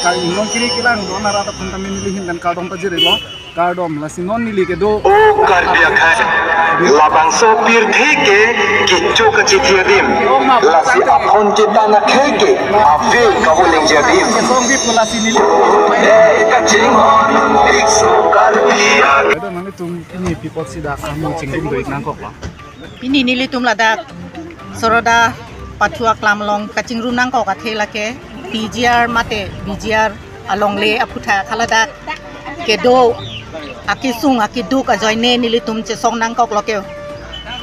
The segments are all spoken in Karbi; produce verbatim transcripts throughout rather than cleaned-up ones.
Karbi Anglong kiri kelang do-an arat aphan tame neli ahin pen kardom pajirlo. Kardom, lasi non neli kedo. O Karbi akhai, labangso pirthe ke kecho kachithi adim, lasi aphon chetan akhai ke ave kavolengji adim. Song bit lasi neli. Hey, kachinghon, ikso Karbi akhai. Ado nanglitum pini pi apotsi dak amu chingrum do-ik nangkok lo? Pini nelitum ladak Saroda Pathu aklam along kachingrum nangkok athe lake P G R mate B G R alongle aphuthak haladak kedo akesung akeduk ajoine nelitum chesong nangkok lo ke.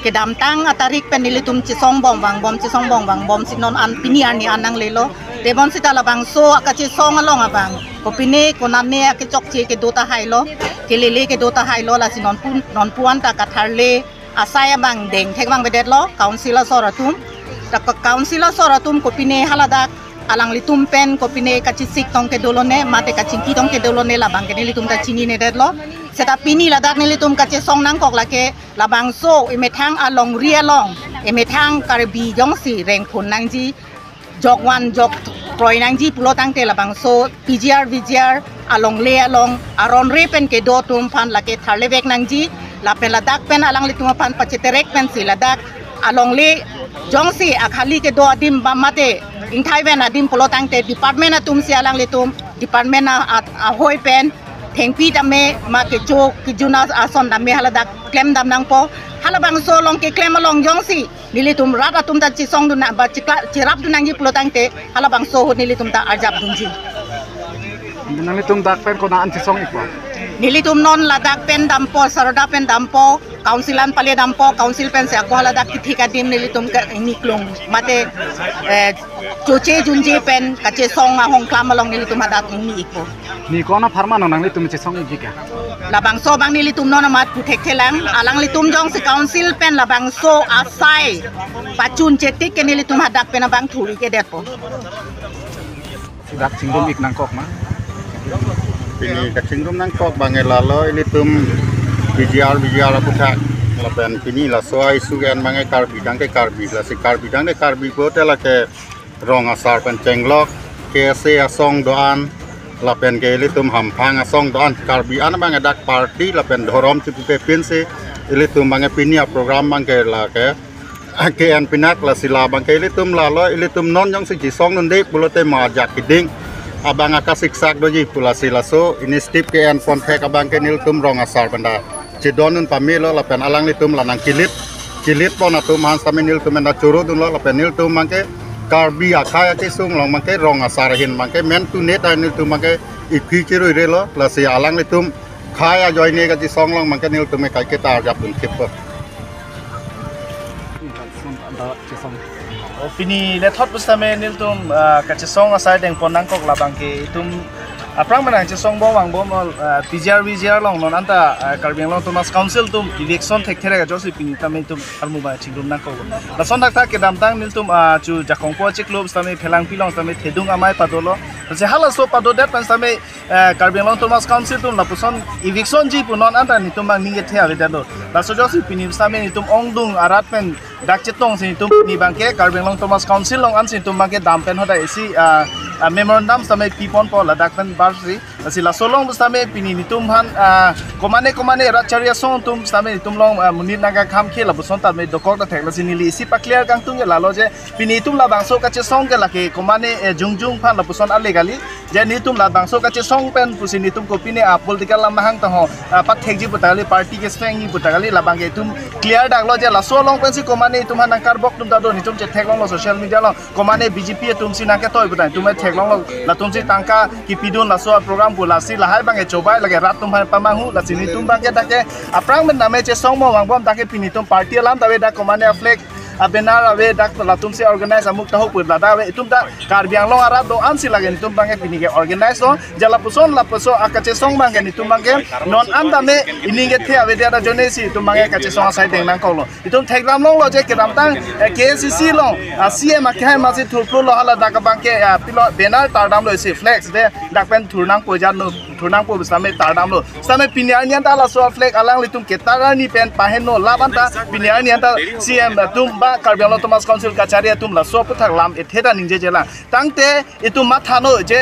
Kedamtang atarik pen nelitum chesong bom vangbom, chesong bom vangbom si non an pini arni an nanglelo. Tebon seta labangso akachesong along abang kopine konane akechokche kedo tahai lo, kelele kedo tahai lo, lasi nonpu, nonpu anta katharle asai abang deng thek abang bedet lo, council asor atum. Ta ka-, council asor atum kopine haladak alanglitum pen kopine kachesik tong kedo lone, mate kachingki tong kedo lone, labang ke nelitum ta chininedet lo. Seta pini ladak nelitum kachesong nangkok lake labangso emethang alongri along, emethang Karbi jongsi rengphun nangji, jok van jok kroi nangji pulo tangte labangso P G R V G R alongle along aron re pen kedo atum aphan lake tharlevek nangji, lapen ladak pen alanglitum aphan pacheterek pensi ladak alongle jongsi akhali kedo adim ba mate ingthai ven adim pulo tangte department atum si alanglitum department a, a, ahoi pen thengpi tame ma kecho kejun ason tame haladak klemdam nangpo. Halabangso along keklem along jongsi nelitum rat atum ta chesong dun nang ba chikla cherap dun nangji pulo tangte halabangso ahut nelitum ta arjap dunji. Nanglitum dak pen kona an chesong-ikpo? Nelitum non ladak pen dampo, Saroda pen dampo, council an pale dampo, council pensi ako haladak kithik adim nelitum ke ingni klung mate, eh, choche junje pen kachesong ahongklam along nelitum hadak ingni-ikpo. Ni kona pharman nanglitum chesong-ikji ke? Labangso abang nelitum non amat puthekthelang, alanglitum jongsi council pen labangso asai pachun chetik ke nelitum hadak pen abang thur-ik-edetpo. Dak chingrum-ik nangkok ma? Pini kachingrum nangkok abang ke lalo ilitum P G R V G R aphuthak. Lapen pini laso a-issue ke-en abang ke Karbi dang ke Karbi, lasi Karbi dang ke Karbi pulote lake rong asar pen chenglok, K S A asong do-an, lapen ke ilitum hamphang asong do-an, Karbi an abang ke dak party lapen dhorom chipupe pinsi ilitum abang ke pini a-program abang ke lake ke-en pinak, lasi labang ke ilitum lalo ilitum non jongsi chesong dunde pulote ma ajak keding abang akasiksak doji pu, lasi laso initiative ke-en ponthek abang ke nelitum rong asar pen ta chedondun pamelo lapen alanglitum la nangkelip, kelip pon atum aphan sitame nelitum pen ta choro dunlo lapen nelitum abang ke Karbi akhai akesung along abang ke rong asar ahin abang ke men tune ta nelitum abang ke iphi cherui relo, lasi alanglitum khei ajoine kachesong along abang ke nelitum ke kaiketa arjap dunthippo. O, pini lethot pusitame nelitum, ah, kachesong asai dengpon nangkok labang ke itum aphrang menang chesong bom vangbom, ah, P G R V G R along non anta, ah, Karbi Anglong Autonomous Council atum election thekthe re kajok si pini tame itum armu abang chingrum nangkok. Lason thakthak kedamtang nelitum, ah, chu Jakongpo achiklo sitame Phelangpi along sitame thedung amei padolo. Lasi halaso padodet pen sitame eh, Karbi Anglong Autonomous Council atum lapuson eviction ji pu non anta nelitum abang ning kethe avedetlo. Laso ajoksi pini sitame nelitum ongdung arat pen dak chetongsi nelitum pini abang ke Karbi Anglong Autonomous Council along ansi nelitum abang ke dam pen hodai isi, ah, ah, memorandum sitame piponpo ladak pen barsi. Lasi laso along sitame pini nelitum aphan, ah, komane komane rat chari asong atum sitame nelitum along, ah, monit nangkakhamkhe lapuson tame dokok ta thek, lasi neli isi paclear kangtung ke lalo je pini itum labangso kachesong ke lake komane, eh, jongjung aphan lapuson ale kali. Je nelitum labangso kachesong pen pusi nelitum kopine a-political alam mahang ta ho, ah, pathekji pu ta kali, party kesengji pu ta kali, labang ke itum clear daklo je laso along pensi komane itum aphan nangkarbok atum ta do, nelitum chetheklonglo social media along, komane B J P atum si nangketoi pu ta itum chetheklonglo, latum si tangka kipidun laso a-program pu, lasi lahai abang ke chobai lake rat atum aphan pamanghu, lasi nelitum abang ke dak ke aphrang pen tame chesong bom vangbom, dak ke pini itum party alam ta ave, dak komane a-flag a-banner ave, dak latum si organize amuk tahuk pu ladak ave, itum ta Karbi Anglong arat do-an si lake nelitum abang ke pini ke organize lo, je lapuson lapuson akachesong abang ke nelitum abang ke non an tame ining kethe avedet ajoine si itum abang ke kachesong asai deng nangkoklo. Itum thekdam longlo je kedamtang, eh, K A C C along, ah, C M akehai masi thurplulo, haladak abang ke, ah, pilo banner tardamlo isi, flex de dak pen thur nangpo jat no, thur nangpo sitame tardamlo. Sitame pini arni anta laso a-flag alanglitum ketar arni pen pahenlo, labang ta pini arni anta C M atum ba Karbi Anglong Autonomous Council kachari atum laso aphuthak lam ethe ta ningjejelang. Tangte itum mathano je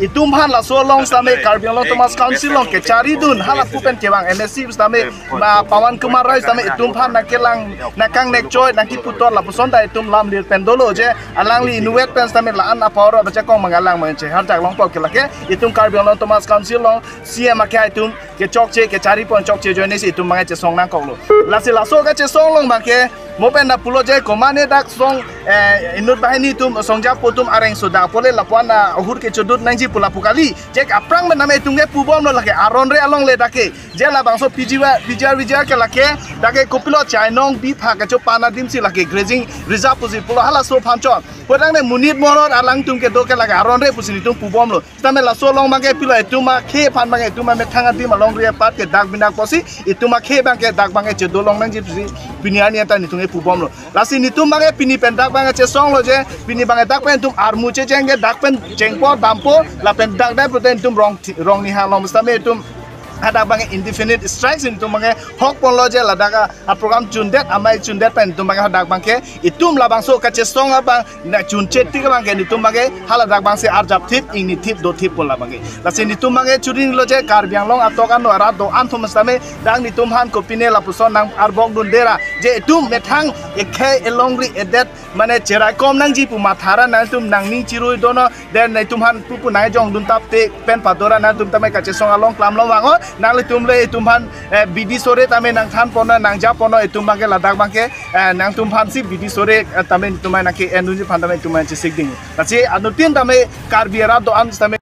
Itum aphan laso along sitame Karbi Anglong Autonomous Council along kechari dun hala pu pen kevang M A C sitame ma Pawan Kumar Rai sitame itum aphan nangkelang nangkangnek choi nangkiputhot lapuson ta itum lam lir pen dolo je alangli inutvet pen sitame la-an a-power bacha kong mangalang mangche har jak longpo ke lake itum Karbi Anglong Autonomous Council along C M akhei itum kechokche kechari pon chokche ajoine si itum abang chesong nangkoklo. Lasi laso kachesong along abangke mo pen na pulo je komane dak song eh, inut banghini atum songja po atum areng so dak pole lapu-an ahur kechedut nangji pu lapu kali. Je aphrang pen name itum ke pubomlo lake aron re along le dak ke. Je labangso P G Y, P G R V G R ke lake dak ke kopilo chainong bipha kechopan adim si lake grazing reserve pusi pulo halaso aphan chon. Pudang ne monit morot alangtum kedo ke lake aron re pusi itum pubomlo. Sitame laso along abangke pilo itum akhei aphan abangke itum amethang adim alongri apat ke dak binak pusi itum akhei abangke dak abangke chedo long nangji pusi pini arni anta itum ke pubomlo. Lasi itum abangke pini pen dak abangke chesonglo je pini abangke dak pen itum armu checheng ke dak pen chengpo dampo lapen dak dak pute itum rong thi- rong ni halom sitame itum hadak abangke indefinite strike si itum abangke hok ponlo je ladak a, a program chundet amei chundet pen itum abangke hadak abangke itum labangso kachesong abang na chunche tik abangke itum abangke haladak abangsi arjap thip ingni thip do thip pon labangke. Lasi itum abangke churinlo je Karbi Anglong atok ano arat do-an atum sitame dak itum aphan kopine lapuson nang arbok dundera je itum methang ekhei elongri edet mane cheraikom nangji pu mathara nangtum nangning chirui dono den itum aphan pupu nangjong dun tap te pen padora nangtum tame kachesong along klamlo vango nanglitum le itum aphan eh, bidi sore tame nangthan pono nangja pono itum abangke ladak abangke eh, nangtum aphansi bidi sore eh, tame itum abang nangke-en dunji aphan tame itum abang chesik ding. Lasi anuttin tame Karbi arat do-an tame